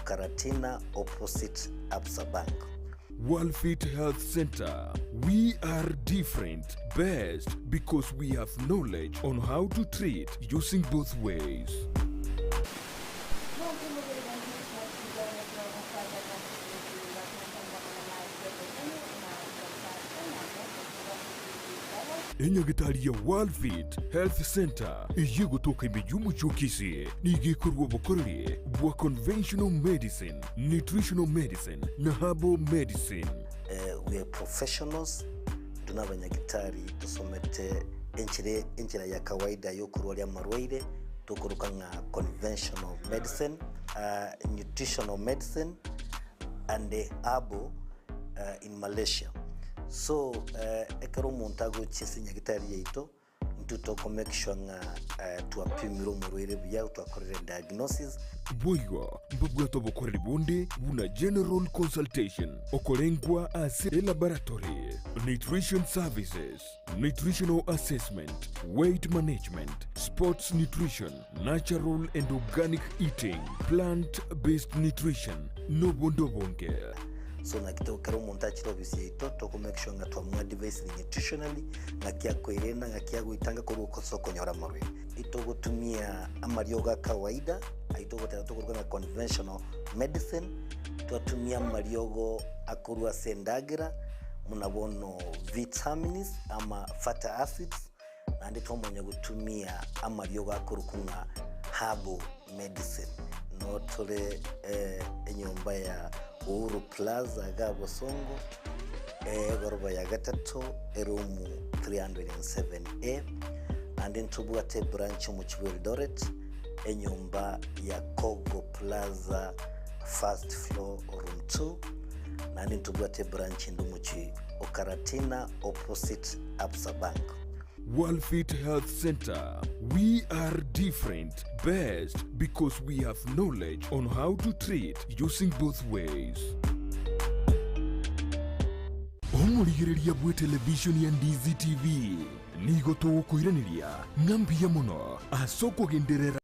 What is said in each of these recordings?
Karatina opposite Absa Bank. Worldfit Health Centre, We are different, best because we have knowledge on how to treat using both ways. Nonki omobere gwancha omosacha ogocha omosacha atanchete gotantanera amang'ana ay'ekeene na gosacha na Enyagetari ya Worldfit Health Centre eyio egotoka ime y'omochie o Kisii nigo ekorua obokoreri bwa conventional medicine, nutritional medicine na herbal medicine. We are professionals, intwe nabanyagitari tosomete enchera enchera ya kawaida yokorwaria amarwaire tokoroka ng'a conventional medicine, nutritional medicine and herbal in Malaysia. So ekero omonto agochia ase nyagitari yaito, intwe toko make sure ng'a twapimire omorwaire buya, twakorire diagnosis. Boigo mbabwate obokoreri bonde buna general consultation, okorengwa ase elaboratory, nutrition services, nutritional assessment, weight management, sports nutrition, natural and organic eating, plant based nutrition, nobonde obonge. So naki to kera omonto achire ofisi yaito toko make sure ng'a twamoadvisire nutritionally ng'aki akoerenda ng'aki agoitanga korwa ase okonyora amarwaire. Itogotumia amariogo a kawaida ayio togoteba tokoruga ng'a conventional medicine, twatumia amariogo akorwa ase endagera buna bono vitamins ama fatty acids, Naende twamanya gotumia amariogo akorokwa ng'a herbal medicine. Noo tore enyomba ya Uhuru Plaza iga Bosongo, egoroba ya gatato, eroom 307A. Naende ntobwate ebranch omochie bwa Eldoret, enyomba ya Kogo Plaza first floor room 2. Naende ntobwate ebranch ende omochie o Karatina opposite Absa Bank. Worldfit Health Centre, We are different, best because we have knowledge on how to treat using both ways. Omorigereria bw'etelevishoni ya Ndizi TV, nigo togokoiraneria ng'a mbuya mono ase okogenderera.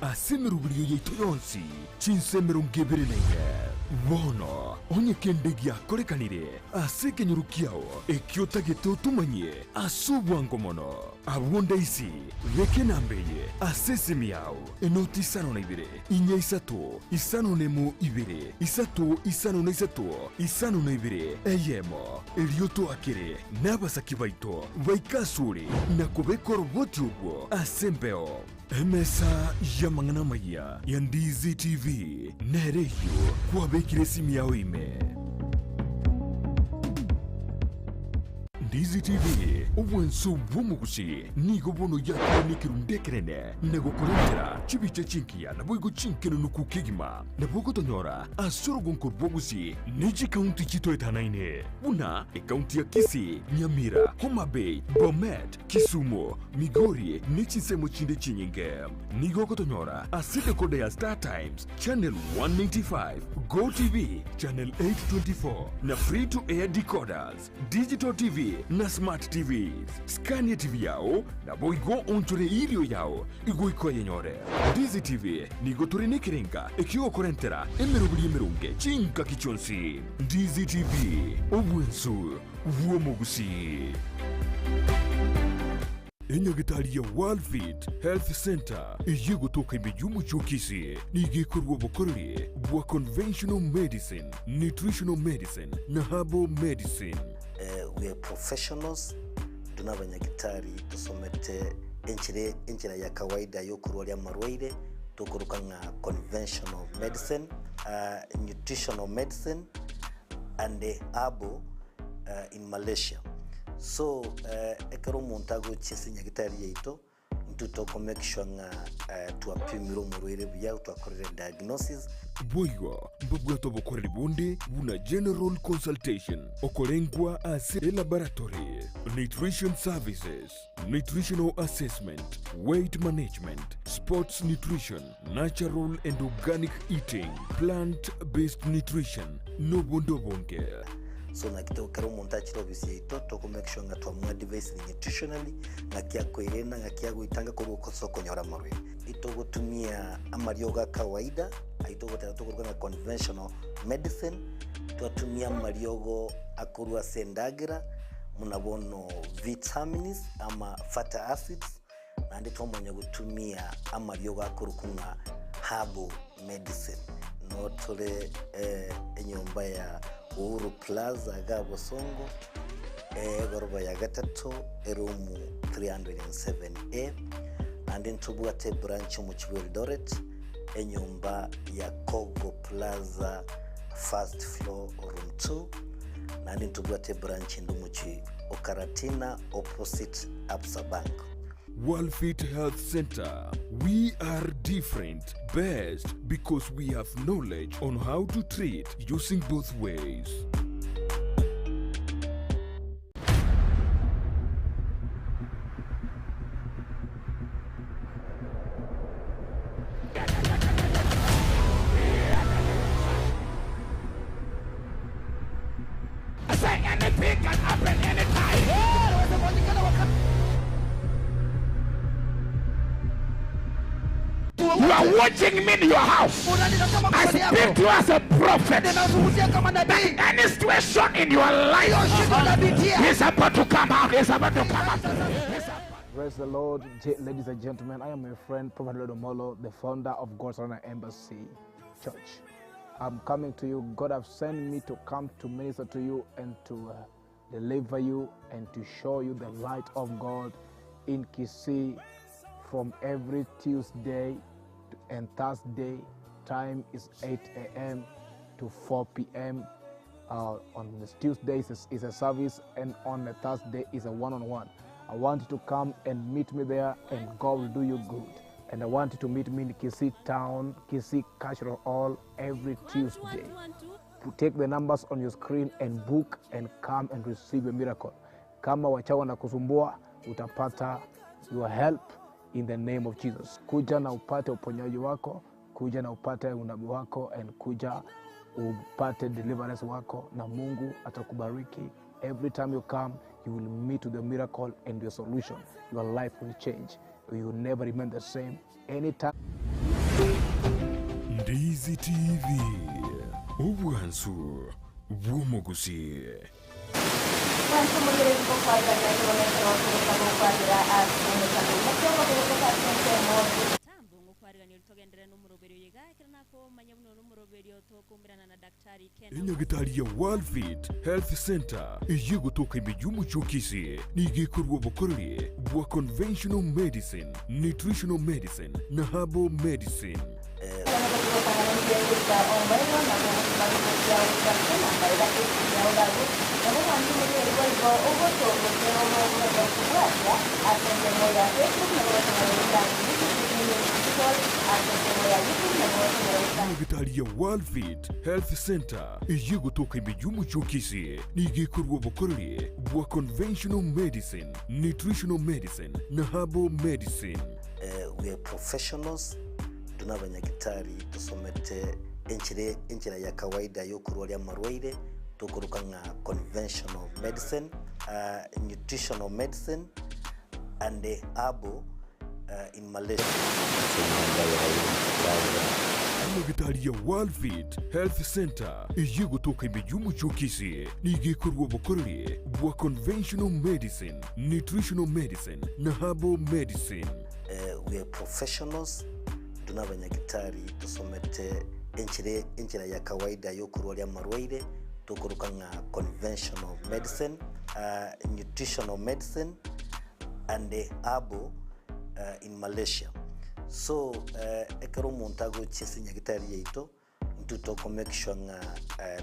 Ase emeroberio yaito yonsi, chinsa 24. Bono, onye kende giakorekanire ase ekenyoro kiao ekio otagete otomanyie ase obwango mono, abwo ndaisi, beka enamba eye ase esimi yao, enoti isano na ibere, inya isato, isano na emo ibere, isato isano na isato, isano na ibere, eyemo, erio toakere nabasaki baito baike asore na kobeka oroboti orwo ase embeo. Emesa y'amang'ana amayia ya Ndizi TV nere eyio kwabekire esimi yao ime. Ndizi TV, obwanso bw'omogusi, nigo bono yakire nekerundu ekenene na gokorentera chibicha chingiya naboigo chinkenenuku kegima. Nabo ogotonyora ase orogonko rw'obosie ne chikaunti chitoetanaine buna ekaunti ya Kisii, Nyamira, Homa Bay, Bomet, Kisumu, Migori ne chinsemo chinde chinyinge. Nigo ogotonyora ase decoder ya Star Times, Channel 195, Go TV, Channel 824 na Free to Air decoders, Digital TV na Smart TVs. Scania TV yao naboigo onchore erio yao igoika oyenyore. Ndizi TV nigo tore nekerenga ekiogokorentera emeroberi emeronge chingaki chionsi. Ndizi TV, obwensu bw'omogusii. Enyagitari ya Worldfit Health Centre eyio egotoka ime y'omochie o Kisii nigo ekorua obokoreri bwa conventional medicine, nutritional medicine na herbal medicine. We are professionals, intwe nabanyagitari tosomete enchera enchera ya kawaida yokorwaria amarwaire tokoroka ng'a conventional medicine, nutritional medicine and herbal in Malaysia. So ekero omonto agochia ase nyagitari yaito, intwe toko make sure ng'a twapimire omorwaire buya, twakorire diagnosis. Boigo mbabwate obokoreri bonde buna general consultation, okorengwa ase elaboratory, nutrition services, nutritional assessment, weight management, sports nutrition, natural and organic eating, plant based nutrition, nobonde obonge. So naki to ekero omonto achire ofisi yaito toko make sure ng'a twamoadvisire nutritionally, ng'aki akoerenda, ng'aki agoitanga korwa ase okonyora amarwaire. Itogotumia amariogo a kawaida, ayio togoteba tokoruga ng'a conventional medicine, twatumia amariogo akorwa ase endagera, buna bono vitamins ama fatty acids, naende twamanya gotumia amariogo akorokwa ng'a herbal medicine. Noo tore enyomba ya Uhuru Plaza iga Bosongo, egoroba ya gatato, eroom 307A, naende ntobwate ebranch omochie bwa Eldoret, enyomba ya Kogo Plaza first floor room 2, naende ntobwate ebranch ende omochie o Karatina opposite Absa Bank. Worldfit Health Center, we are different, best because we have knowledge on how to treat using both ways. Say anything can happen anytime. You are watching me in your house. Unanitazama I kwa speak yako. to you as a prophet. Ninazungumzia kama nabii. Any situation in your life Hiyo shida unapitia. is about to come out. Is about to come out. It's about- Praise the Lord, ladies and gentlemen. I am your friend, Prophet Omollo, the founder of God's Honor Embassy Church. I'm coming to you. God have sent me to come to minister to you and to deliver you and to show you the light of God in Kisii from every Tuesday and Thursday. Time is 8 a.m. to 4 p.m. On this Tuesday is a service, and on the Thursday is a one-on-one. I want you to come and meet me there, and God will do you good. And I want you to meet me in Kisii Town, Kisii Cultural Hall, every Tuesday. Take the numbers on your screen and book and come and receive a miracle. Kama wachawi wanakusumbua, utapata your help in the name of Jesus. Kuja na upate uponyaji wako, kuja na upate unabii wako, and kuja upate deliverance wako, na Mungu atakubariki. Every time you come, you will meet with the miracle and your solution. Your life will change. You will never remain the same. Anytime. Ndizi TV, obwansu bw'omogusi. Tambo ngokwarigania togenderere n'omoroberio iga ekero nakomanya buna ore omoroberio tokomerana na daktari Ken. Enyagitari ya Worldfit Health Center eyegotoka ime y'omochie o Kisii nigo ekorwa obokoreri bwa conventional medicine, nutritional medicine na herbal medicine. Enyagitari ya Worldfit Health Center eyegotoka ime y'omochie o Kisii nigo ekorwa obokoreri bwa conventional medicine, nutritional medicine na herbal medicine. We are professionals, tuna abanyagitari tusomete enchire enchera ya kawaida yokorwaria amarwaire tokoruka ng'a conventional medicine, nutritional medicine and herbal in Malaysia. Enyagitari ya Worldfit Health Center eyegotoka ime y'omochie o Kisii nigo ekorwa obokoreri bwa conventional medicine, nutritional medicine na herbal medicine. We are professionals, tuna abanyagitari tusomete enchire enchera ya kawaida yokorwaria amarwaire tokoruka ng'a conventional medicine, nutritional medicine and herbal in Malaysia. So ekero omonto agochia ase nyagitari yaito intwe toko make sure ng'a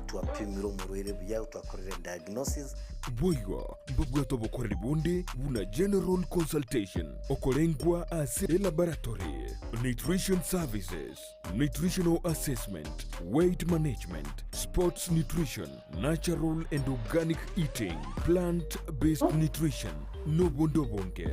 twapimire omorwaire buya, twakorire diagnosis. Boigo mbabwate obokoreri bonde buna general consultation, okorengwa ase elaboratory, nutrition services, nutritional assessment, weight management, sports nutrition, natural and organic eating, plant-based nutrition, n'obundi obonge.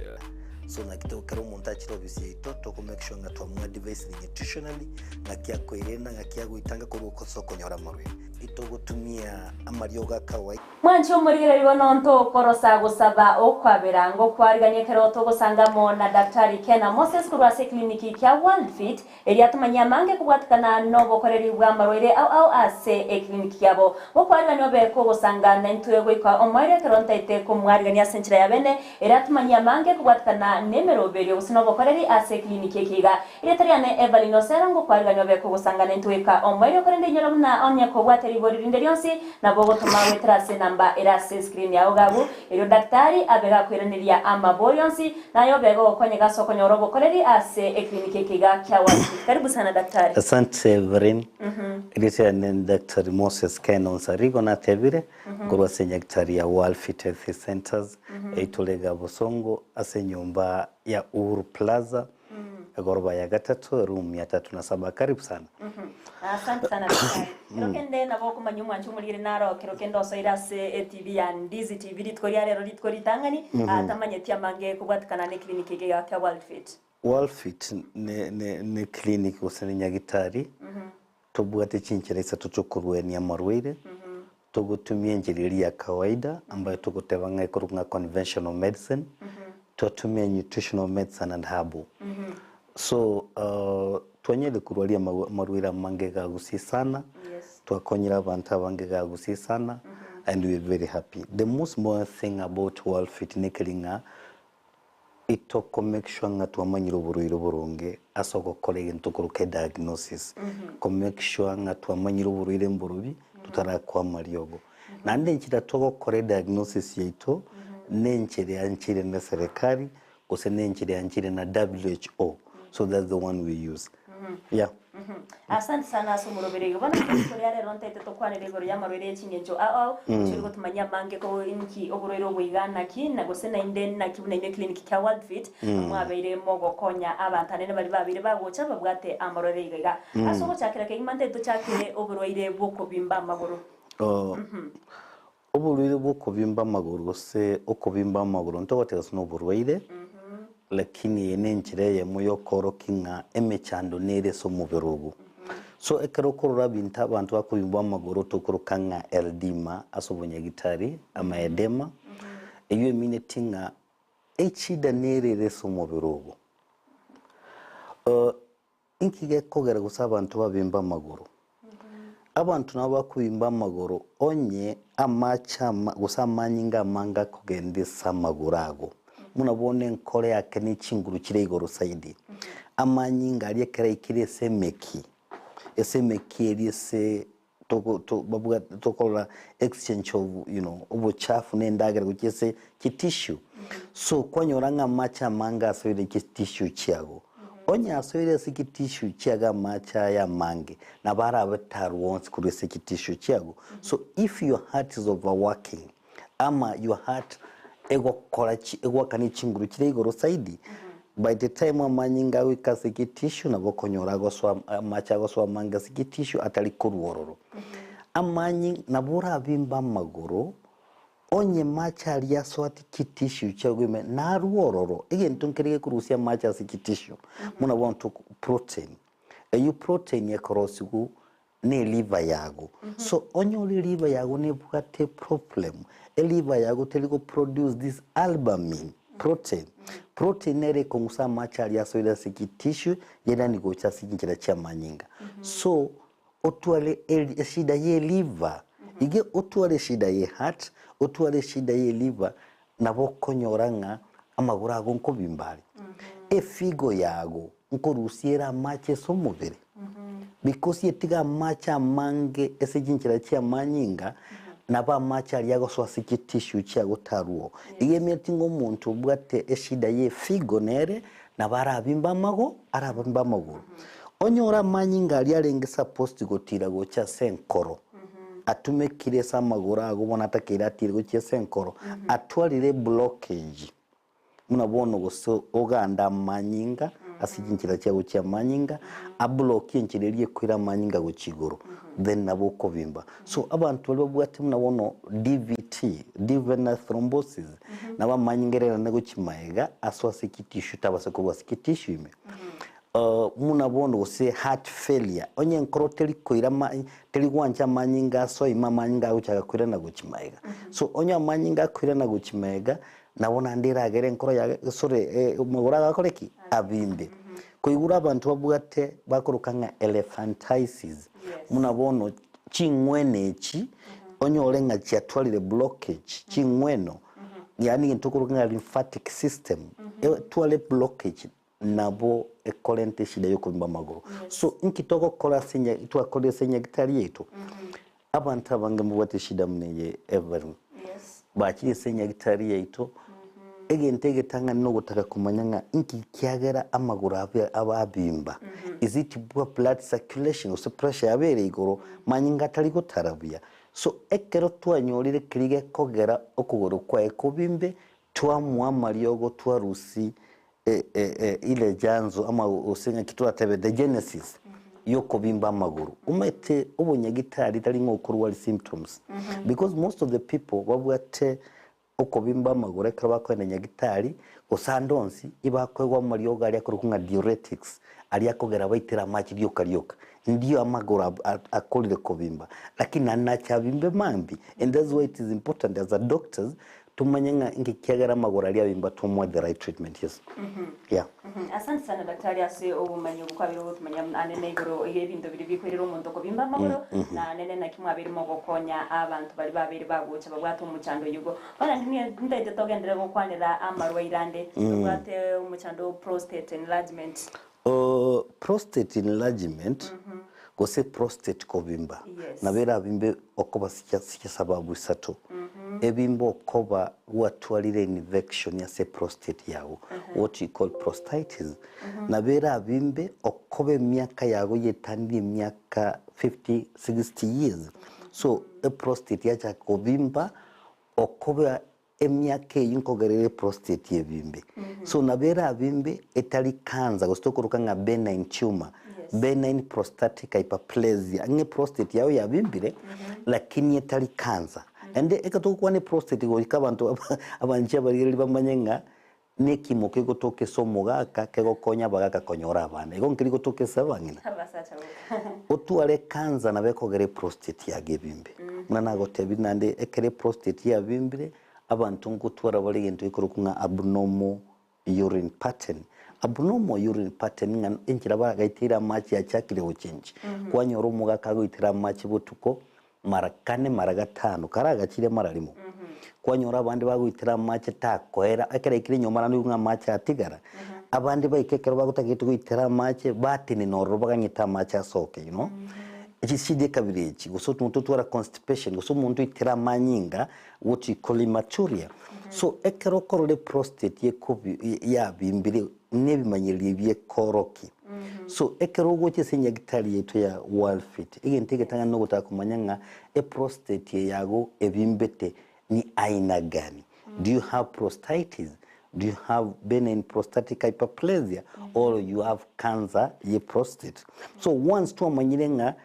So naki kero omonto achire ofisi yaito toko make sure ng'a twamuadvise nutritionally ng'aki akoirenda ng'aki agoitanga korwa okosa okonyora amarwaire. Itogotumia amariogo a kawaida. Mwanche omorigereria bono ntokorosa gosaba okwabera ngokwarigania ekero togosanga amo na Daktari Kena Moses korwa ase ekliniki kia World Fit eria atomanyie amange kobwatikana nobokoreri bw'amarwaire ao ao ase ekliniki yabo. Gokwarigania obe kogosanga naintwe goika omoerio ekero ntaete komwarigania ase enchera ya bene eria atomanyie amange kobwatikana nemeroberio gose nobokoreri ase ekliniki eke iga. Erieta riane Evelyn Osero ngokwarigania obe kogosanga naintwe goika omoerio korende inyora buna onye kobwate ribori rinde rionsi nabo ogotoma goetera ase enamba ere ase escreen yao gabu erio daktari abe gakoiraneria amabori onsi naye obe gogokonyeka ase okonyora obokoreri ase eclinic eke iga kia Westgate. Karibu sana daktari. Asante Evelyn. Erieta riane ni Daktari Moses Ken Onsarigo natebire nkorwa ase enyagitari ya World Fit Health Centers eitore iga Bosongo ase enyomba ya Uhuru Plaza Egoroba ya gatato, room mia tatu na saba. Karibu sana. Asante sana daktari. Kero kende nabo okomanya omwancho omorigere naro kero kende osoire ase etv ya Ndizi TV rituko ria rero rituko ritang'ani atamanyeti amange kobwatikana ne clinic eke iga kia World Fit. World Fit ne ne ne clinic gose ne nyagitari tobwate chinchera isato chiokorwania amarwaire Togotumia enchera eria ya kawaida ambayo togoteba ng'a ekorokwa ng'a conventional medicine, twatumia nutritional medicine and herbal. So twanyarire korwaria amarwaire amange iga gusii sana, twakonyire abanto abange iga gusii sana and we are very happy. The most important thing about World Fit nekeri ng'a Itoko make sure ng'a twamanyire oborwaire oboronge ase ogokora egento tokoroka ediagnosis. Ko make sure ng'a twamanyire oborwaire mborobi totarakoa amariogo. Naende enchera togokora ediagnosis yaito ne enchera eancheire ne serikali gose ne enchera eancheire na WHO. So that's the one we use. Yeah. Asante sana ase omoroberi oyo. Bono ase rituko ria rero ntaete tokwanere igoro y'amarwaire ye chingencho ao ao, gochia gotumanyia amange ko inki oborwaire obo iga naki, na gose naende naki buna inwe eclinic kia World Fit mwabeire mogokonya abanto anene baria babeire bagocha babwate amarwaire iga iga. Ase ogochakera kegima ntaete tochakere oborwaire bw'okobimba amagoro. Oborwaire bw'okobimba amagoro gose okobimba amagoro ntogoteba ase noborwaire, lakini eye nenchera eyemo yokoorokia ng'a emechando nere ase omobere obo. So ekero okorora ebinto abanto bakobimba amagoro tokoroka ng'a eldema ase obonyagitari ama edema, eyio emineti ng'a echida nere ere ase omobere obo. Inki gekogera gose abanto babimbe amagoro? Abanto nabo bakobimba amagoro onye amache ama gose amanyinga amange akogenda ase amagoro ago. Buna bono enkoro yake ne chinguru chire igoro zaidi. Amanyinga aria ekero aikire ase emeki, ase emeki eria ase togo to babwate tokorora exchange of you know obochafu na endagera gochia ase chitissue. So kwanyora ng'a amache amange asoire chitissue chiago. Onye asoire ase chitissue chiago amache aya amange, nabo arabe tarwa onsi korwa ase chitissue chiago. So if your heart is overworking ama your heart egokora chi egoakana chinguru chire igoro zaidi, by the time amanyinga agoika ase egetissue nabo okonyora agosoa amache agosoa amange ase egetissue atari korwa ororo. Amanyi nabo orabimbe amagoro, onye mache aria asoa chitissue chiago ime narwe ororo, egento nkere gekorusia amache ase chitissue, buna bono toko protein, eywo protein ekorosigwa ne liver yago. So onyore liver yago nebwate problem, eliver yago teri go produce this albumin protein. Protein nere ekong'usa amache aria asoire ase chitissue yairani gocha ase chinchera chia amanyinga. So otware eri eshida ye liver, iga otware eshida ye heart, otware eshida ye liver, nabo okonyora ng'a amagoro ago nkobimba are. Efigo yago nkorusia ere amache ase omobere, because etiga amache amange ase chinchera chi'amanyinga, nabo amache aria agosoa ase chitissue chiago taruo. Iga emineti ng'a omonto obwate eshida ye efigo nere, nabo arabimbe amago arabimbe amagoro. Onyore amanyinga aria arenge supposed gotira gocha ase enkoro, atumekire ase amagoro ago bono atakeire atire gochia ase enkoro, atwarire eblockage. Buna bono gose ogande amanyinga ase chinchera chia gochia amanyinga, ablokie enchera eria ekoira amanyinga gochia igoro, then nabo okobimba. So abanto baria babwate buna bono DVT, deep venous thrombosis, nabo amanyinga ererane gochia magega asoe ase chitissue tabasa korwa ase chitissue ime. Buna bono gose heart failure, onye enkoro teri koira ama teri gwancha amanyinga asoe ime amanyinga agochaka koirana gochia magega. So onye amanyinga akoirana gochia magega, nabo naende eragere enkoro yaye sorry amagoro agakore ki? Abimbe. Koigure abanto babwate bakoroka ng'a elephantiasis, buna bono ching'wena echi, onyore ng'a chiatwarire blockage, ching'weno, yaani egento tokoroka ng'a lymphatic system, etware blockage nabo ekorenta eshida yokobimba amagoro. So inki togokora ase enya twakorire ase enyagitari yaito? Abanto abange mbabwate eshida buna eye Evelyn. Bachire ase enyagitari yaito, egento egetang'ani nogotaka komanya ng'a inki kiagera amagoro abe ababimba. Is it poor blood circulation gose pressure yabo ere igoro, manyinga atari gotara buya. So ekero twanyorire keria gekogera okogoro kwaye kobimbe, Twamoa amariogo twarusi ile chanzo ama gose ng'aki toratebe the genesis yokobimba amagoro. Omanyete obonyagitari tari ng'a okorwari symptoms because most of the people babwate okobimba amagoro ekero bakoenda nyagitari gose ande onsi ibakoegwa amariogo aria akorokwa ng'a diuretics aria akogera baitere amache rioka rioka. Ndio amagoro akorire kobimba lakini naende nache abimbe mambia and that's why it is important as a doctors Tomanye ng'a inki kiagera amagoro aria abimba tomoe the right treatment yes yeah. Asante sana daktari ase obomanyi obo kwabeire ogotumanyia anene igoro y'ebinto biria bikoirera omonto kobimba amagoro na anene naki mwabeire mogokonya abanto baria babeire bagocha babwate omochando oyio igo. Bono naende ntaete togenderere gokwanera amarwaire ande tobwate omochando o prostate enlargement. Prostate enlargement gose prostate kobimba nabo erabimbe okoba chisababu isato. Ebimbe okoba gwatwarire infection ase prostate yago, what you call prostatitis. Nabo erabimbe okoba emiaka yago yetanire emiaka 50, 60 years. So eprostate yachaka kobimba okoba Emiaka eyio nkogerera eprostate ebimbe. So nabo erabimbe etari cancer gose tokoroka ng'a benign tumor, benign prostatic hyperplasia, ng'a eprostate yao yabimbire lakini etari cancer. Naende ekero togokwana eprostate goika abanto abanche abarigereria bamanye ng'a nekimo kegotoka ase omogaka kegokonya abagaka konyora abana. Igo nkeri gotoka ase abang'ina. Abasacha boka. Otware cancer nabo ekogera eprostate yago ebimbe. Buna nagotebirie naende ekero eprostate yabimbire, abanto ngotwara bare egento gekorokwa ng'a abnormal urine pattern. Abnormal urine pattern ng'a enchera bagaiteire amache yachakire gochenji. Kwanyora omogaka agoitera amache botuko mara kane mara gatano, karagachire mara rimo. Kwanyora abande bagoitera amache takoera, ekero aikire nyomba naende oigwe ng'a amache atigara, abande baika ekero bagotagete goitera amache, batenena ororo baganyete amache asoke you know. Echi chishida ekabira echi, gose omonto otwara constipation, gose omonto oitera amanyinga, what you call hematuria. So ekero okorora eprostate ekobi yabimbire, na ebimanyererio ebi ekorokia. So ekero ogocha ase enyagitari yaito ya World Fit, egento egetang'ani nogotaka komanya ng'a eprostate eye yago ebimbete ni aina gani? Do you have prostatitis? Do you have benign prostatic hyperplasia or you have cancer ye prostate? So once twamanyire ng'a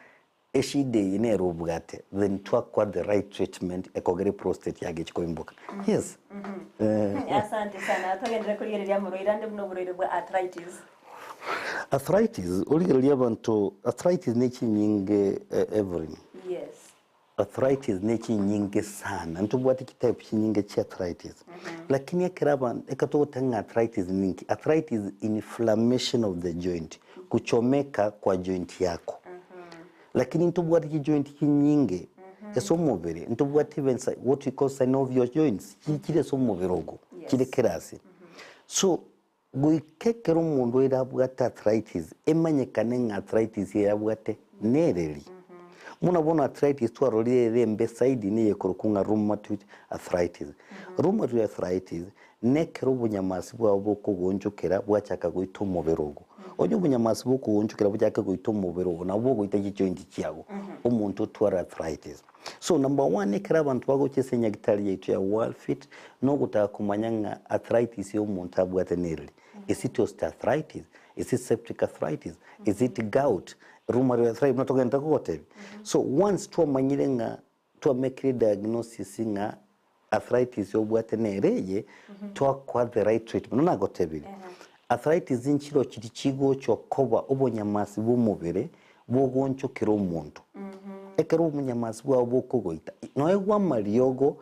Eshida eye nere obwate then twakwa the right treatment ekogera eprostate yage echi koimboka yes eh. Asante sana. Togenderere korigereria amorwaire ande buna oborwaire bwa arthritis. Arthritis origererie abanto arthritis ne chinyinge Evelyn. Yes. Arthritis ne chinyinge sana ntobwate chitype chinyinge chia arthritis lakini ekero abanto ekero togoteba ng'a arthritis ninki arthritis inflammation of the joint kuchomeka kwa joint yako. Lakini ntobwate chijoint chinyinge ase omobere, ntobwate even what we call synovial joints, chire ase omobere ogo, chire kera ase. So, goika ekero omonto oire abwate arthritis, emanyekane ng'a arthritis eye abwate nereri. Buna bono arthritis twarorire ere embe zaidi neye ekorokwa ng'a rheumatoid arthritis. Rheumatoid arthritis, Nekero obonyamasi bwao bokogoonchokera bwachaka goita omobere ogo. Onye obonyamasi bokogoonchokera bochake goita omobere ogo, nabo bogoita chijoint chiago, omonto otware arthritis. So number one ekero abanto bagocha ase enyagitari yaito ya World Fit, nogotaka komanya ng'a arthritis ya omonto abwate nereri. Is it osteoarthritis? Is it septic arthritis? Is it gout? Rheumatoid arthritis buna togenderete kogotebia. So once twamanyire ng'a Twamekire diagnosis ng'a arthritis obwate nere eye, twakoa the right treatment. Buna nagotebirie, Arthritis nchiro chiri chigocha koba obonyamasi bwa omobere bogonchokera omonto. Ekero obonyamasi bwao bokogoita, noegwa amariogo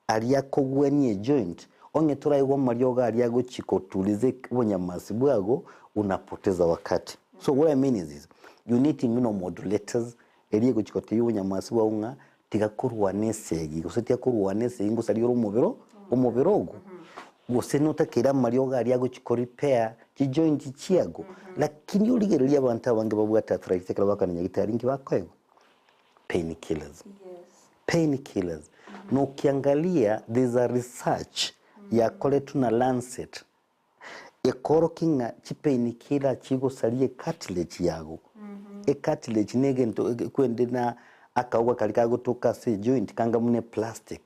aria akogwenia ejoint, onye toraegwa amariogo aria agochi kotuliza obonyamasi bwago, unapoteza wakati. So what I mean is this, you need immunomodulators eria egochi gotebia obonyamasi bwao ng'a tiga korwana esegi, gose tiga korwana esegi ngosaria ore omobere omobere ogo, gose notakeire amariogo aria agochi korepair chijoint chiago. Lakini origereria abanto abange babwate arthritis ekero bakogenda nyagetari nki bakoegwa? Pain killers. Pain killers. Na ukiangalia there's a research yakoretwe na Lancet Ekorokia ng'a chipainkiller chigosaria ecartilage yago. Ecartilage na egento kwende na akauga karia kagotoka ase ejoint kanga buna eplastic.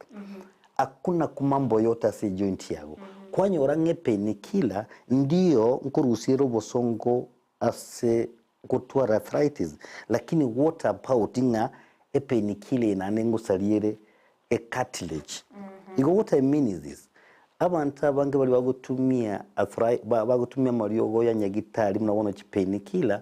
Akwo nakwo mambo yote ase ejoint yago. Kwanyora ng'a epainkiller ndiyo nkorusia ere obosongo ase gotwara arthritis, lakini what about ng'a epainkiller eye naende ngosaria ere ecartilage. Igo what I mean is this, abanto abange baria bagotumia arthri bagotumia amariogo ya nyagitari buna bono chipainkiller,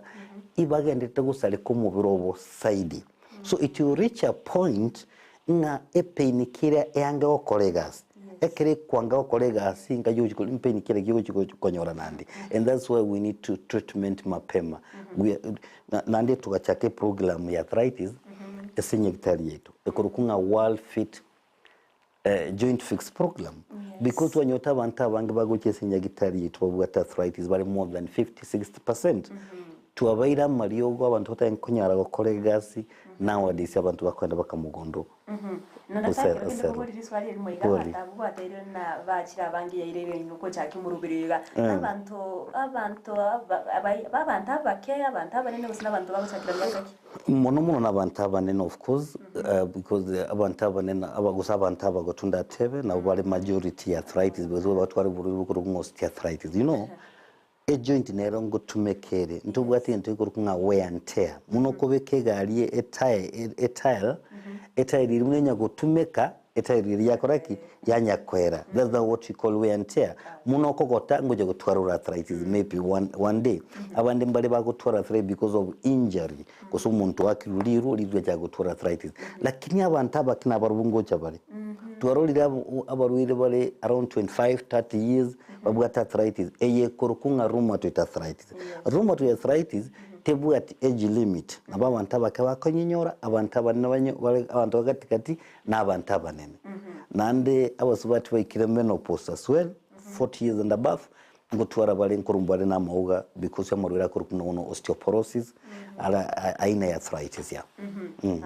ibagenderete gosareka omobere obo zaidi. So it will reach a point ng'a epainkiller eange gokora egasi. Ekero ekwanga gokora egasi nka yogochi kori mpainkiller ki ogochi konyora naende. And that's why we need to treatment mapema. We naende togachaka eprogram ya arthritis ase enyagitari yaito. Ekorokwa ng'a World Fit Joint Fix Program because twanyorete abanto abange bagocha ase enyagitari yaito babwate arthritis bare more than 50, 60 percent. Twabaire amariogo abanto batari konyara gokora egasi, nowadays abanto bakogenda baka mogondo Na gose Daktari, kero kende osero. kobori riswali erimo iga Bori. abanto abwo gwateirwe na bachire abange yaire iga gochaka omoroberi oyo iga, abanto abanto aba abai abanto abake, abanto abanene gose na abanto bagochakera miaka ki? Mono mono nabanto abanene of course because abanto abanene aba gose abanto abagotu ndatebe nabo bare majority ya arthritis because batware oborwaire bokorokwa ng'a osteoarthritis you know ejoint nero ngotumeka ere ntobwate egento gekorokwa ng'a wear and tear buna okobeka egari etire etile etairi eria buna enyagotumeka Etairi eria yakora ki? Yanyakwera. That's the what we call wear and tear. Muna okogota ngocha gotwara ore arthritis maybe one, one day. Abande mbare bagotwara arthritis because of injury. Gose omonto oakirwe riru, riru riachaka gotwara arthritis. Lakini abanto abake nabarobwo ngocha bare. Twarorire abo abarwaire bare around 25, 30 years babwate arthritis eye ekorokwa ng'a rheumatoid arthritis. Rheumatoid arthritis tebwati age limit. Nabo abanto abake bakonyenyora, abanto abanene banyo bare abanto ba gatigati na abanto abanene. Naende abasubati baikire menopause as well, 40 years and above, ngotwara bare nkorwa bare na amauga because amarwaire akorokwa buna bono osteoporosis, ara aina ya arthritis yeah.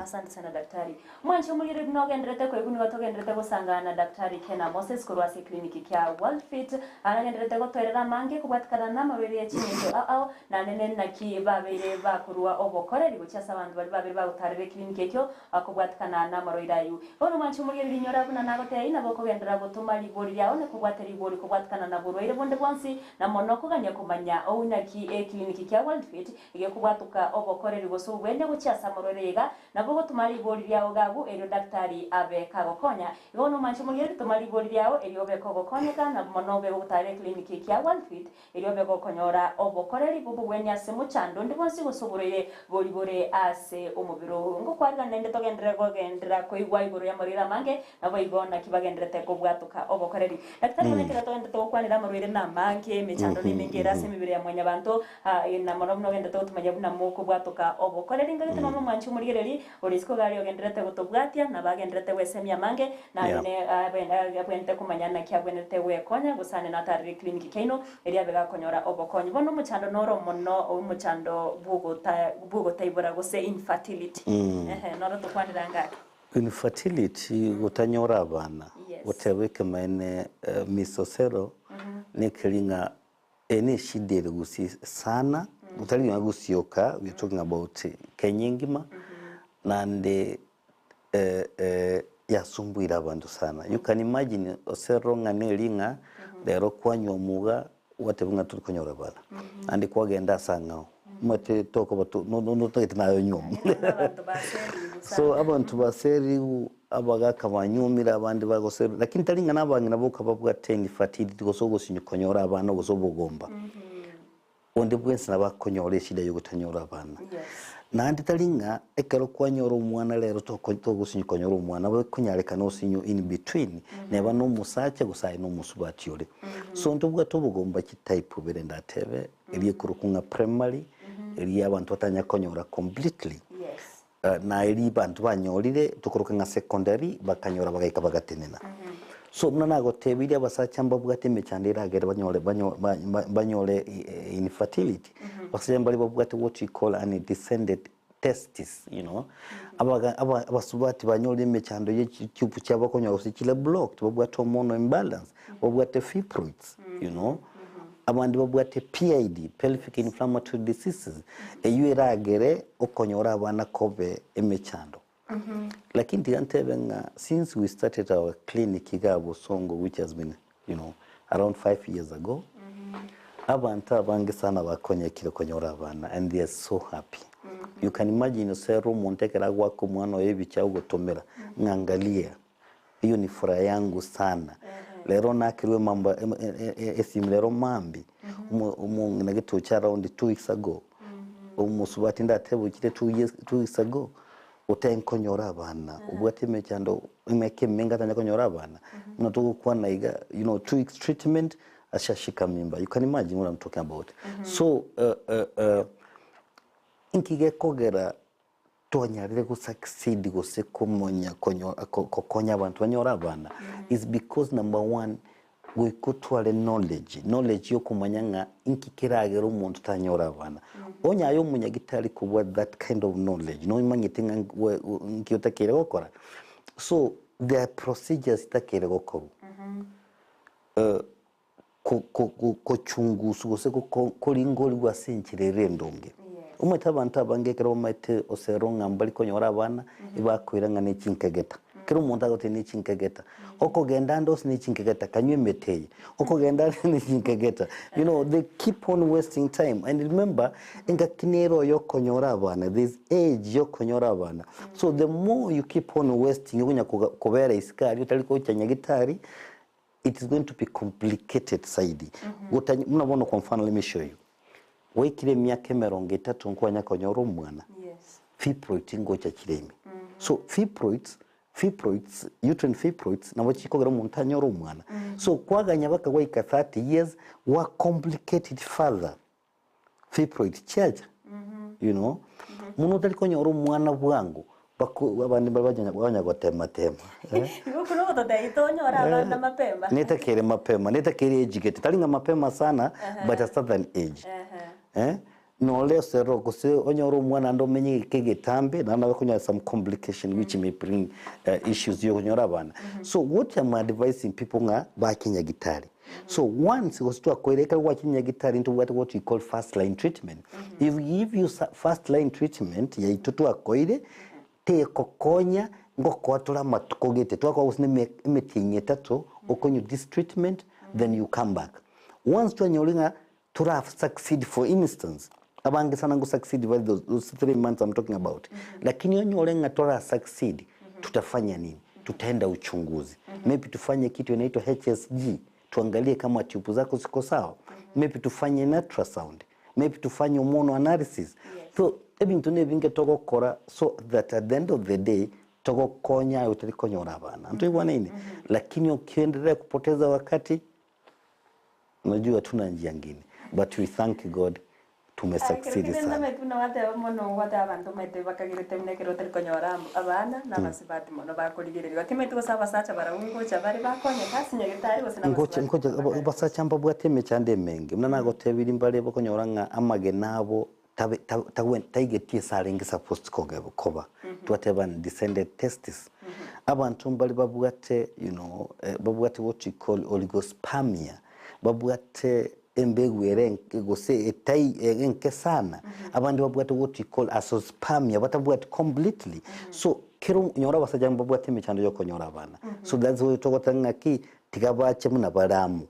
Asante sana daktari. Mwanche omorigereria buna ogenderete koigwa nigo togenderete gosangana na Daktari Kena Moses korwa ase eclinic kia World Fit. Aragenderete gotoerera amange kobwatikana namarwaire ye ching'encho ao ao naende nenaki babeire bakorwa obokoreri gochia ase abanto baria babeire bagotarera eclinic ekio Akobwatikana namarwaire ayio. Bono mwanche omorigereria inyora buna nagotebia, nabo okogenderera gotoma ribori riao na kobwata ribori kobwatikana na borwaire bonde bwonsi, na mono kogania komanya ou naki ekiliniki kia World Fit gekobwatoka obokoreri gose obwene gochia ase amarwaire iga, nabo ogotoma ribori riao gabu erio daktari abe kagokonya. Igo bono mwanche omorigereria toma ribori riao erio obe kogokonyeka na mono obe gogotarera ekiliniki kia World Fit Erio obe gokonyora obokoreri bw'obogwenia ase mochando onde bwonsi gose oborwaire bori bore ase omobere oo. Ngokwarigana naende togenderere kogenderera koigwa igoro y'amarwaire amange, naboigo naki bagendererete kobwatoka obokoreri. Daktari bono ekero togendererete gokwanera amarwaire namange, emechando nemenge ere ase emebere ya mwanyabanto, na mono buna ogendererete gotomanya buna mokobwatoka obokoreri. Ngagete nonya omwanchi omorigereri ore isiko iga aria ogendererete gotobwatia, nabo agendererete gwesemia amange, Naende abwenerete komanya naki abwenerete gwekonya, gose ande natarire eclinic kiaino, erio abe gakonyora obokonyi. Bono omochando noro mono omochando bw'ogotaibora gose infertility. Ehe, noro tokwanera ngaki. Infertility, gotanyora abana, goteba ekemaene Miss Osero, nekeri ng'a eye ne eshida ere gusii sana, gotari nonya gusii yoka, we are talking about Kenya engima, naende yasumbuire abanto sana. You can imagine oserero ng'a neri ng'a rero kwanywa omuga gwateba ng'a tori konyora abana. Naende kwagenda ase ang'ao omanyete tokoba to no no notagete naye onyuomwe. So abanto baserigwe abagaka banyuomire abande bagoserwa lakini tari ng'a na abang'ina boka babwate infertility gose ogosinywa konyora abana gose obogomba. Onde bwensi nabo akonyora eshida ya ogotanyora abana. Naende tari ng'a ekero kwanyora omwana rero toko togosinywa konyora omwana, nabo ekonyarekana osinywe in between, neba na omosacha gose aye na omosubati ore. So ntobwate obogomba chitype bire ndatebe, eria ekorokwa ng'a primary, eria abanto batanya konyora completely, na eria abanto banyorire tokoroka ng'a secondary, bakanyora bagaika bagatenena. So buna nagotebirie abasacha mbabwate emechando eragere banyore banyo ba- ba- banyore infertility, abasacha mbare babwate what we call undescended testis you know, abaga aba abasubati banyorire emechando ye chitube chiabo okonyora gose chire blocked, babwate hormonal imbalance, babwate fibroids you know, abande babwate PID, pelvic inflammatory diseases, eywo eragere okonyora abana kobe emechando. Lakini tiga ntebe ng'a since we started our clinic igaa Bosongo which has been you know around 5 years ago, abanto abange sana bakonyekire konyora abana and they are so happy. You can imagine osere omonto ekero agoaka omwana oye ebicha ogotomera ng'a angalia hiyo ni furaha yangu sana. Rero nakerwe emamba esimu rero mambia, omong'ina getocha around 2 weeks ago, omosubati ndatebokire 2 years 2 weeks ago, otenkonyora abana, obwate emechando emiaka emenge atanya konyora abana, buna togokwana iga, 2 weeks treatment ashashika mimba, you can imagine what I'm talking about. So inki gekogera twanyarire go succeed gose komonya konyo kokonya abanto banyore abana is because number one goika otware knowledge, knowledge ya okomanya ng'a inki keragere omonto tanyore abana. Onye aye omonyagitari kobua that kind of knowledge nomanyete ng'a nki otakeire gokora, so there are procedures chitakeire gokorwa. Kochunguswa gose koringorigwa ase enchera ere endonge. Omanyete abanto abange ekero bamaete osero ng'a mbari konyora abana, ebakoira ng'a ne chinkegeta. Kera omonto agoteba ne chinkegeta. Okogenda ande onsi ne chinkegeta, kanywa emete eye, okogenda ande ne chinkegeta. You know, they keep on wasting time. And remember, engaki nere oyo okonyora abana, there is age ya okonyora abana. So the more you keep on wasting, okonya kobera isiko aria otari gocha nyagitari, it is going to be complicated saidi. Gotany buna bono kwa mfano let me show you. Gwaikire emiaka emerongo etato nkwanya konyora omwana. Fibroid ngocha chire ime. So fibroids, fibroids, uterine fibroids nabo chikogera omonto anyore omwana. So kwaganya baka gwaika 30 years, gwa complicate it further. Fibroid chiacha, you know. Mono otari konyora omwana bwango, bako abande mbare banya banya gotema tema eh. Igo okwo nogototebia tonyore abana mapema. Netakere mapema, netakere age gete, tari ng'a mapema sana, but a certain age. Eh, nore osero gose onyore omwana ande omenye egeka egetambe, naende nabo okonyora some complication which may bring issues ya okonyora abana. So what am advising people ng'a bake nyagitari. So once gose twakoire ekero gwachire nyagitari ntobwate what we call first line treatment. If we give you first line treatment yaito twakoire, tegokonya ngokoa tore amatuko gete, twakoa gose na emetienyi etato okonywa this treatment then you come back. Once twanyorire ng'a tora succeed for instance, abange sana ngo succeed bari those 3 months I'm talking about, lakini onyore ng'a tora succeed, tutafanya nini? Tutaenda uchunguzi. Maybe tufanye kitu inaitwa HSG, tuangalie kama tube zako ziko sawa. Maybe tufanye ultrasound. Maybe tufanye hormonal analysis. So ebinto nebinge togokora so that at the end of the day togokonya aye otari konyora abana. Ntoigwanaine? Lakini ukiendelea kupoteza wakati, unajua tuna njia ngine. But we thank God tumesucceed sana. Buna gwateba mono gwateba abanto maete bakagerete buna ekero otari konyora abana na abasubati mono bakorigereria timanyeti gose abasacha barabwo ngocha bare bakonyeka ase nyagitari gose na Ngocha ngocha abasacha mbabwate emechando emenge buna nagotebirie mbare bakonyora ng'a amagena abo tabe taigetie ase arenge supposed koba twateba undescended testis abanto mbare babwate babwate what we call oligospermia babwate embegu ere gose etai enke sana abande babwate what we call azoospermia batabwati completely so kero nyora abasacha mbabwate emechando ya okonyora abana so that's why togoteba ng'aki tiga bache buna bare amo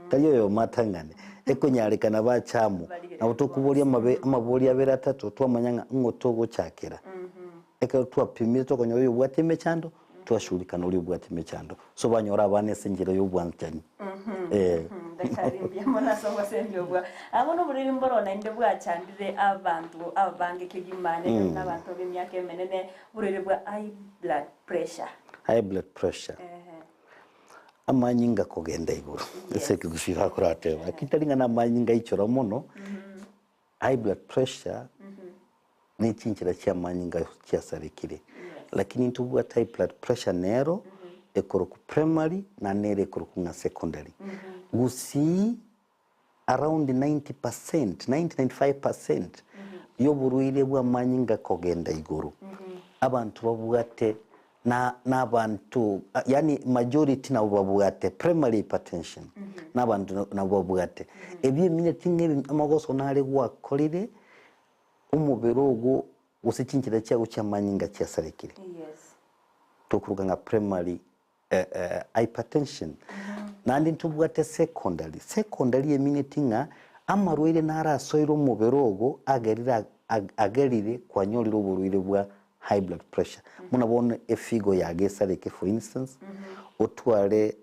tari oyomo atang'ane ekonyarekana bache amo nabo tokoboria amabe amabori abere atato twamanya ng'a ng'o togochakera ekero twapimire tokonyora oyo obwate emechando twashughulika na oria obwate emechando so banyora abana ase enchera ya obwanchani. Daktari mbuya mono ase obosemia obwo. Aa bono oborwaire mboro naende bwachandire abanto abange kegima nere buna abanto b'emiaka emenene, oborwaire bwa high blood pressure. High blood pressure. Ehe. Amanyinga kogenda igoro, ase ekegusii bakorateba, lakini tari ng'a namanyinga aichora mono, high blood pressure ne chinchera chiamanyinga chiasarekire. Lakini ntobwate high blood pressure nero ekorokwa primary na nere ekorokwa ng'a secondary. Gusii around 90 percent, 90, 95 percent yoborwaire bw'amanyinga kogenda igoro, abanto babwate na nabanto yaani majority nabo babwate primary hypertension nabanto nabo babwate. Ebi emineti ng'a ebi amagoso nare gwakorire omobere ogo gose chinchera chiago chi'amanyinga chiasarekire. Yes. Tokoruga ng'a primary hypertension. Naende ntobwate secondary. Secondary emineti ng'a amarwaire naro asoire omobere ogo agerire agerire kwanyorire oborwaire bwa high blood pressure. Buna bono efigo yago esareke for instance, otware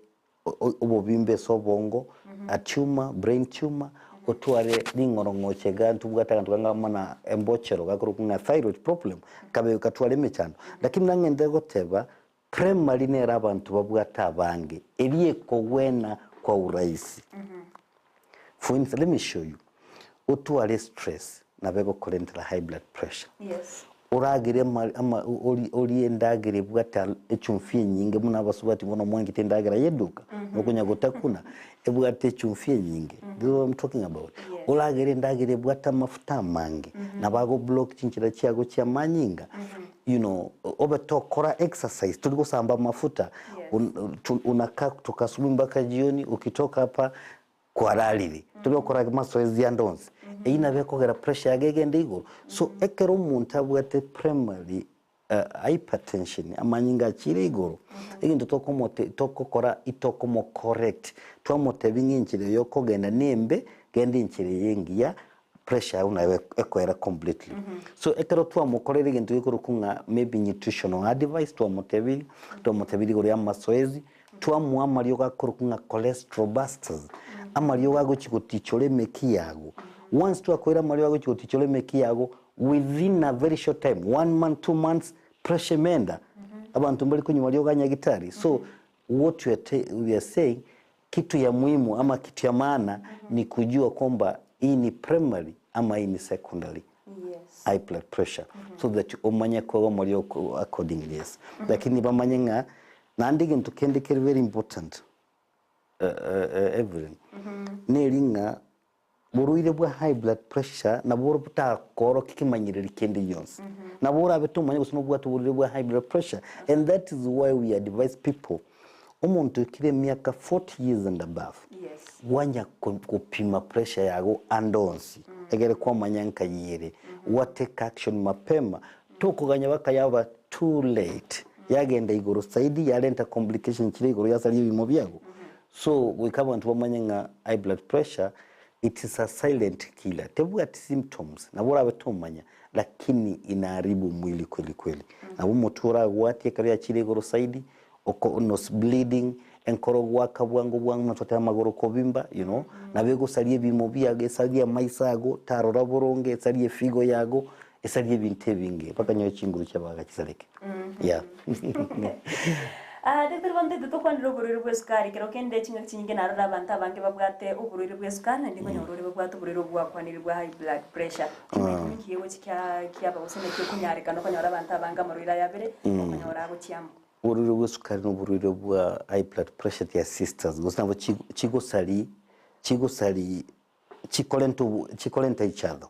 obobimbe ase obongo, a tumor, brain tumor, otware ring'orong'oche iga ntobwate aganto kanga buna embochero gakorokwa ng'a thyroid problem, kabe gatware emechando. Lakini nang'ende goteba Primary nere abanto babwate abange, eria ekogwena kwa urahisi. For instance, let me show you. Otware stress nabo egokorentera high blood pressure. Yes. Oragere ama, ama, ori, orie endagera ebwate al- echumbi enyinge buna abasubati bono mwanchete endagera ya eduka, nokonya gotakuna, ebwate echumbi enyinge. This is what I'm talking about. Yes. Oragere endagera ebwate amafuta amange, nabo agoblock chinchera chiago chia amanyinga. You know, obe tokora exercise, tori gosamba amafuta, Yes. un, tu, unakaa kutoka asubuhi mpaka jioni, ukitoka hapa kwararire, tori gokora mazoezi ande onsi, eyio nabo ekogera pressure yago egende igoro. So ekero omonto abwate primary hypertension, amanyinga achire igoro, egento tokomote tokokora itokomo correct, twamotebia ng'a enchera eye okogenda nembe, genda enchera eye engiya, pressure yago nayo ekoera completely. So ekero twamokorera egento gekorokwa ng'a maybe nutritional advice twamotebirie, twamotebirie igoro ya amazoezi, twamoa amariogo akorokwa ng'a cholesterol busters, amariogo agochi gotichora emeki yago. Once twakoire amariogo agochi gotichora emeki yago, within a very short time, one month, 2 months, pressure imeenda. Abanto mbari konywa mariogo a nyagitari. So what we are, we are saying, kitu ya muhimu ama kitu ya maana ni kujua kwamba hii ni primary ama hii ni secondary high blood pressure so that omanye koba omori accordingly yes. Lakini bamanye ng'a naende egento kende kere very important Evelyn, neri ng'a borwaire bwa high blood pressure nabo boro botakorokia kemanyereri kende gionsi. Nabo orabe tomanye gose nobwate oborwaire bwa high blood pressure and that is why we advise people omonto oikire emiaka 40 years and above gwanya gopima pressure yago ande onsi egere kwamanya nkai ere gwa take action mapema tokoganya baka yaba too late yagenda igoro zaidi yarenta complication chire igoro yasaria ebimo biago. So goika abanto bamanye ng'a high blood pressure it is a silent killer tebwati symptoms nabo orabe tomanya lakini inaharibu mwili kweli kweli. Nabo omotwe oragwatie ekero yachire igoro zaidi oko nose bleeding enkoro goaka bwango bwango buna twateba amagoro kobimba you know nabo egosaria ebimo biago esarie amaiso ago tarora boronge esarie efigo yago esarie ebinto ebinge mpaka nyowe chinguru chiabaga chisareke yeah. Ah, Daktari bono toite tokwanere oborwaire bwa esukari, ekero kende chingaki chinyinge narora abanto abange babwate oborwaire bwa esukari naende nkonyora ore babwate oborwaire obwo bwakwanire bwa high blood pressure. Timanyeti ninki gegochi kia kiaba gose naki okonyarekana okonyora abanto abange amarwaire aya abere okonyora agochia amo. Oborwaire bwa esukari na oborwaire bwa high blood pressure they are sisters gose nabo chigosari chigosari chikorenta obo chikorenta each other.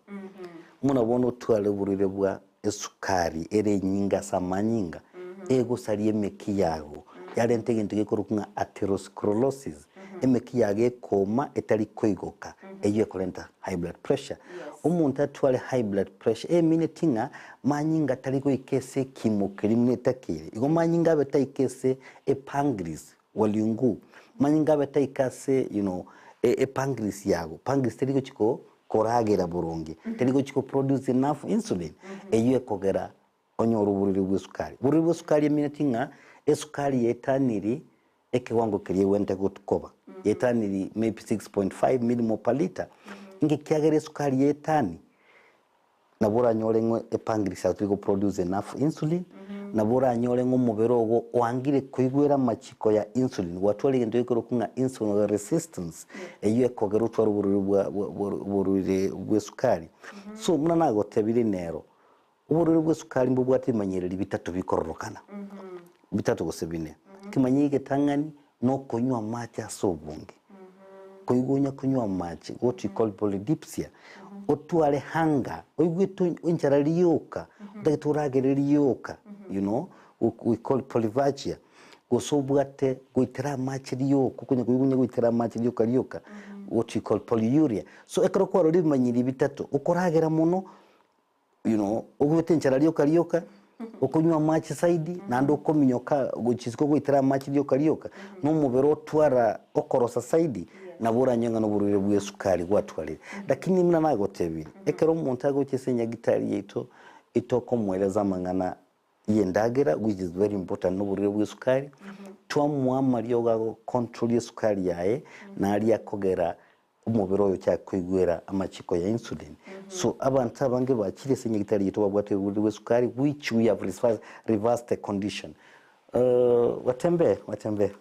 Buna bono otware oborwaire bwa esukari ere enyinge ase amanyinga, egosaria emeki yago, yarenta egento gekorokwa ng'a atherosclerosis, emeki yago ekooma etari koigoka, eyio ekorenta high blood pressure. Omonto atware high blood pressure emineti ng'a manyinga tari goika ase ekimo keria buna etakeire. Igo manyinga abe taika ase epancreas, waliungu, manyinga abe taika ase you know epancreas yago, pancreas teri gochi ko koragera boronge, teri gochi ko produce enough insulin, eyio ekogera onyore oborwaire bwa esukari. Oborwaire bwa esukari emineti ng'a esukari yaetaniri. Ekewango keria egwente koba yaetaniri maybe 6.5 millimole per litre, inki kiagera esukari yaetani? Nabo oranyore ng'a epancreas yao teri goproduce enough insulin, nabo oranyore ng'a omobere ogo oangire koigwera amachiko ya insulin, gwatwara egento gekorokwa ng'a insulin resistance, eyio ekogera otware oborwaire bwa bwa oborwaire bwa esukari. So buna nagotebirie nero, oborwaire bwa esukari mbobwate ebimanyereri bitato bikororokana, bitato gose bine. Ekemanyereri egetang'ani, nokonywa amache ase obonge. Koigwa onya konywa amache, what we call polydipsia, otware hunger, oigwete enchara rioka, otagete oragere rioka, you know, we call polyphagia, gose obwate goitera amache rioka, okonya koigwa onya goitera amache rioka rioka, what we call polyuria. So ekero kwarorire ebimanyiri bitato, okoragera mono, you know, ogwete enchara rioka rioka, okonywa amache zaidi, naende okominyoka gochia isiko goitera amache rioka rioka, na omobere otwara okorosa zaidi, nabo oranywe ng'a noborwaire bwa esukari gwatwarire. Lakini buna nagotebirie, ekero omonto agocha ase enyagitari yaito, itokomoereza amang'ana y'endagera which is very important noborwaire bwa esukari, twamoa amariogo agocontrol esukari yaye, naria akogera omobere oyo ochake koigwera amachiko ya insulin. So abanto abange bachire ase enyagitari yaito babwate oborwaire bwa esukari which we have reversed the condition. Watembee, watembee.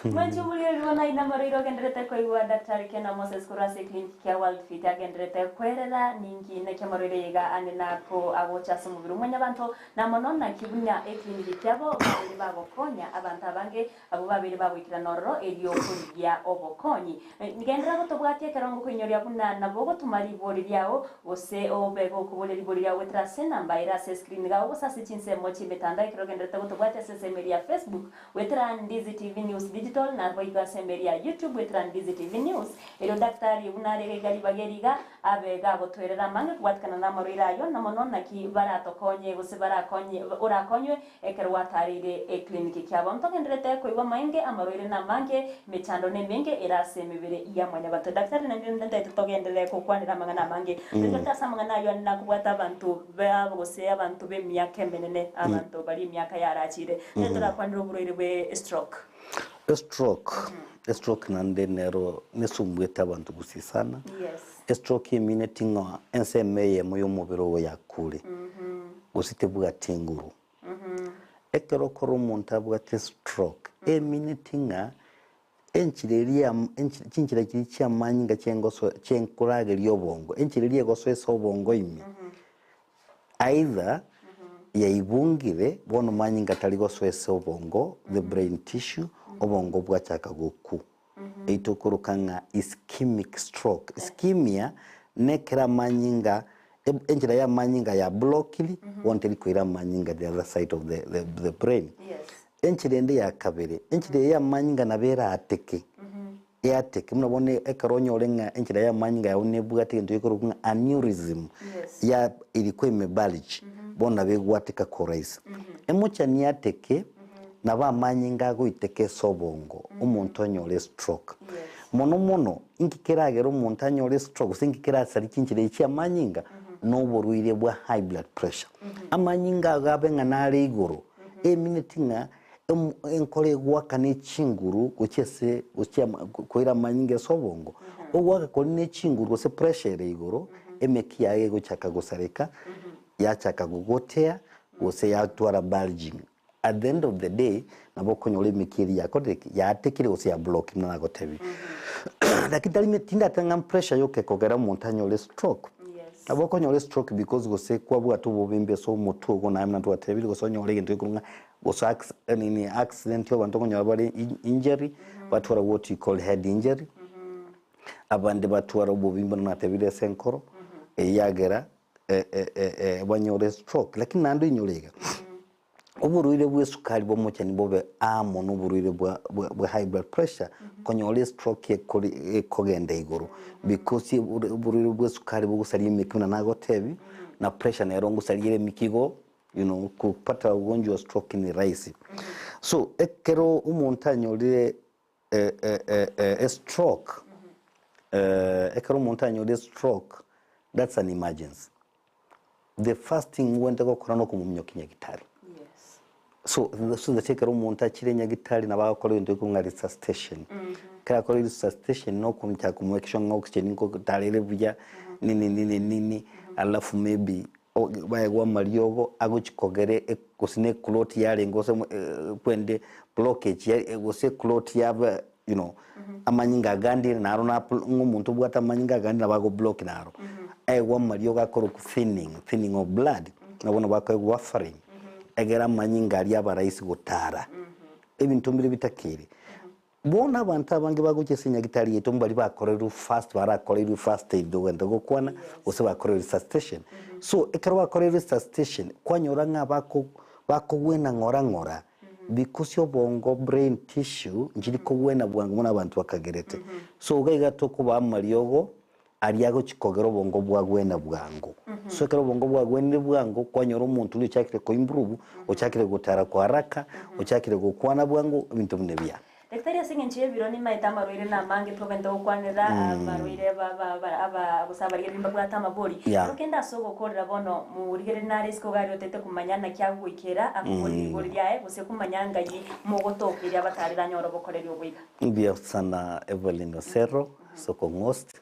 Mwanche omorweri bono aye namarwaire ogenderete koigwa Daktari Kena Moses korwa ase eclinic kia World Fit agenderete kwerera ninki naki amarwaire iga ande nako agocha ase omobere omwanyabanto na mono naki buna eclinic kiabo babeire bagokonya abanto abange Abwo babeire bagoikerana ororo erio korigia obokonyi. Genderera gotobwatia ekero ngokoinyoria buna nabo ogotoma ribori riao, gose obe gokoboria ribori riao goetera ase enamba ere ase escreen gao gose ase chinsemo chi'emetandao ekero ogendererete gotobwatia ase ensemo eria ya Facebook goetera Ndizi TV News Digital naboigo ase ensemo eria ya YouTube goetera Ndizi TV News. Erio Daktari buna are iga ribaga eri iga abe gagotoerera amange kobwatikana namarwaire ayio na mono naki baratokonye gose barakonye orakonywe Ekero gwatareire eclinic kiabo ntogenderete koigwa amainge, amarwaire namange, emechando nemenge ere ase emebere ya mwanyabanto. Daktari naende ntaete togenderere gokwanera amang'ana amange. Toigwete ase amang'ana ayio ande nakobwate abanto babo gose abanto b'emiaka emenene, abanto baria emiaka yarachire. Ntaete torakwanere oborwaire bwe stroke. Estroke, estroke naende nero nesumbuete abanto gusii sana. Yes. Estroke emineti ng'a ensemo eyemo y'omobere ogo yakure. Gose tebwati nguru. Ekero okora omonto abwate stroke, emineti ng'a enchera eria chinchera chiria chi'amanyinga chiengoso chienkorageria obongo, enchera eria egosoa ase obongo ime, either yaibungire, bono manyinga tari gosoa ase obongo, the brain tissue, obongo bwachaka gokwa. Eyio tokoroka ng'a ischemic stroke. Ischemia nekero amanyinga, enchera ya amanyinga ya blockiri, bono teri koira amanyinga the other side of the, the, the brain. Enchera ende ya kabere, enchera eye ya amanyinga nabo erateke, eateke, buna bono ekero onyore ng'a enchera ya amanyinga yao nebwate egento gekorokwa ng'a aneurysm, ya erikwa ime bulge, bono nabo egwateka kwa urahisi. Emochani eateke, Nabo amanyinga agoiteka ase obongo, omonto onyore estroke. Mono mono, inki keragere omonto anyore estroke gose inki kerasarie chinchera echi chi'amanyinga? Noborwaire bwa high blood pressure. Amanyinga ago abe ng'a nare igoro, emineti ng'a enkoro egoaka ne chinguru gochia ase gochia koira amanyinga ase obongo, ogoaka koria ne chinguru gose pressure ere igoro, emeki yaye egochaka gosareka, yachaka gogotea, gose yatwara bulging. At the end of the day nabo okonyora emeki eria yakorire ki? Yaatekire gose ya block buna nagotebirie. Lakini tari tindateba ng'a pressure yoka ekogera omonto anyore stroke. Yes. Nabo okonyora estroke because gose kwabwate obobimbe ase omotwe ogo naye buna twatebirie gose onyore egento gekorwa ng'a gose acc nini accident abanto okonyora bare injury batwara what you call head injury, abande batwara obobimbe buna natebirie ase enkoro, eyagera banyore stroke. Lakini naende oinyore iga, oborwaire bwa esukari bw'omochani bobe amo na oborwaire bwa bwa high blood pressure, konyora estroke ekori ekogenda igoro because oborwaire bwa esukari bogosaria emeki buna nagotebia, na pressure nero ngosaria ere emeki igo you know kupata ugonjwa wa stroke ni rahisi. So ekero omonto anyorire estroke, ekero omonto anyorire estroke that's an emergency. The first thing ogwenerete gokora nokomominyokia nyagitari. Yes. So so that ekero omonto achire nyagitari nabo agokora egento gekong'a resuscitation. Ekero akora resuscitation na okochaka komoa sure ng'a oxygen nkotarere buya, nini nini nini, alafu maybe baegwe amariogo agochi kogera gose na eclot yarenge gose kwende blockage ya gose eclot yaba you know, amanyinga agandire naro na ng'a omonto obwate amanyinga agandire nabo ago block naro. Aegwe amariogo akorokwa thinning, thinning of blood, nabo bono bakoegwa warfarin, egere amanyinga aria abe rahisi gotara. Ebinto mbire bitakeire. Bono abanto abange bagochia ase enyagitari yaito mbaria bakorerwe first barakorerwe first aid ogenda gokwana, gose bakorerwe resuscitation. So ekero bakorerwe resuscitation, kwanyora ng'a bako bakogwena ng'ora ng'ora, because obongo brain tissue nchiri kogwena bwango buna abanto bakagerete. So iga iga tokobaa amariogo aria agochi kogera obongo bwagwena bwango. So ekero obongo bwagwenire bwango, kwanyora omonto oria ochakire ko improve, ochakire gotara kwa haraka, ochakire gokwana bwango, ebinto buna ebiya. Daktari ase eng'encho y'ebiro nimaete amarwaire namange togente gokwanera abarwaire ba ba ba aba gose abarigereria mbabwate amabori. Yeah. Ero kende ase ogokorera bono morigereria nare isiko iga aria otete komanya naki agogoikera akoboria rigori riaye gose komanya ngai mogotokeria abatarire anyore obokoreri obo iga. Mbuya sana Evelyn Osero, Sokong'ost.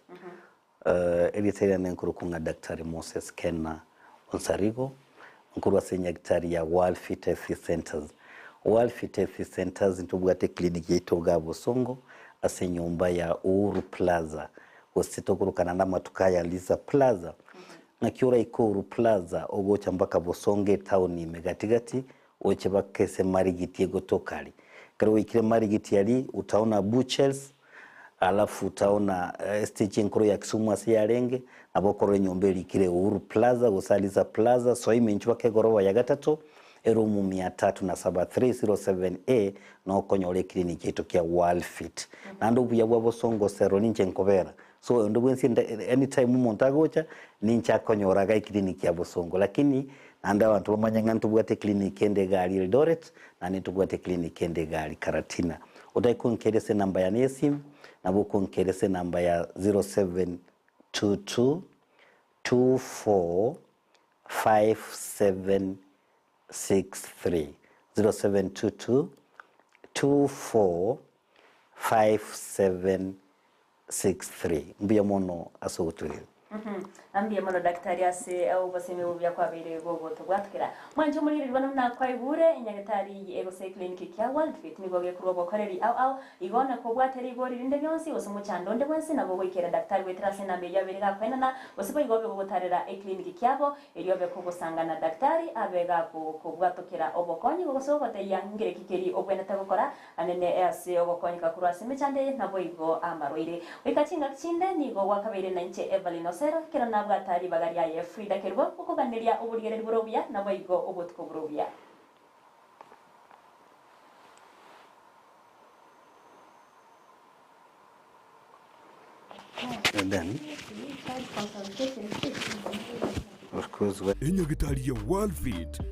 Erieta riane nkorokwa ng'a Daktari Moses Kena Onsarigo, nkorwa ase enyagitari ya World Fit Health Centers. World Fit Health Centers ntobwate eclinic yaito igaa Bosongo ase enyomba ya Uhuru Plaza, gose tokorokana namatuko aya Lisa Plaza. Ng'aki oraike Uhuru Plaza ogocha mpaka Bosongo etown ime gatigati oche mpaka ase Marigiti egotoka aria. Ekero gwaikire Marigiti aria utaona Butchers, Alafu utaona estage enkoro ya Kisumu ase yarenge, nabo okorora enyomba erikire Uhuru Plaza gose Alisa Plaza, soa ime inchuo ake egoroba ya gatato, eroom mia tatu na saba, 307A, noo okonyora eclinic yaito kia World Fit. Naende obuya bwa bosongo osero ninche nkobera, so onde bwensi anytime omonto agocha, ninche akonyora iga eclinic ya bosongo. Lakini naende abanto bamanye ng'a ntobwate eclinic ende iga aria Eldoret, naende ntobwate eclinic ende iga aria Karatina. Otari konkeria ase enamba yane y'esimu, nabo okonkeria ase enamba ya 0722 245763, 0722 245763. Mbuya mono ase ogotoigwa. Mbuya mono daktari ase obosemi obo buya kwabeire gogotobwatukera. Mwanche omorigereria bono buna kwaigure enyagetari eye gose eclinic kia World Fit nigo gekorwa obokoreri ao ao igo na kobwate ribori rinde rionsi gose omochando onde bwensi nabo ogoikera daktari goetera ase enamba eyio abeire gakoenana gose boigo obe gogotarera eclinic kiabo erio obe kogosangana daktari abe gakokobwatokera obokonyi gose gogotebia ngereki keri obwenerete gokora Anene ase ogokonyeka korwa ase emechando eye, naboigo amarwaire. Goika chingaki chinde nigo gwakabeire nainche Evelyn Osero, ekero nabwata ribaga riaye Frida Kerubo, gokoganeria oborigereria bore obuya, naboigo obotuko bore obuya. And then, of course, Enyagitari ya World Fit.